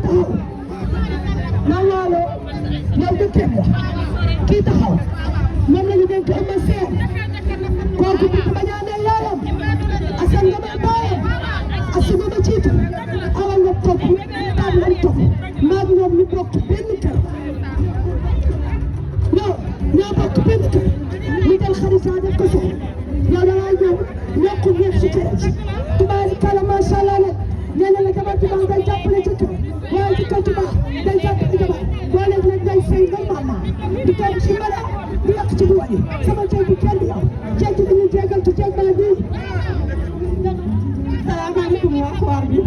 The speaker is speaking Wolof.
taxaw maa waalo yow de kenn la kii taxaw moom la ñu dénk Eumeu Sène kooku bu ma ñaanee yaayam Assane nga may bàyyee Assane ma jiitu awa nga topp taam nga topp maa ngi ñoom ñu bokk benn kër ñoo bokk benn kër ñu jël Xadija def ko soxla yow da ngaa ñëw ñokku ñeex si kër gi tubaarikàlla macha allah nag nee na la jabar ju baax day jàppale ci kër waaye ci kër ju baax day jàppale jabar boo léegi nag day sëy normalement di toog ci mbala di yàq ci bu wàññi sama ceeb bi kenn du yow ceeb bi dañuy jégal ci ceeb baa bi salaamaaleykum waa xoor bi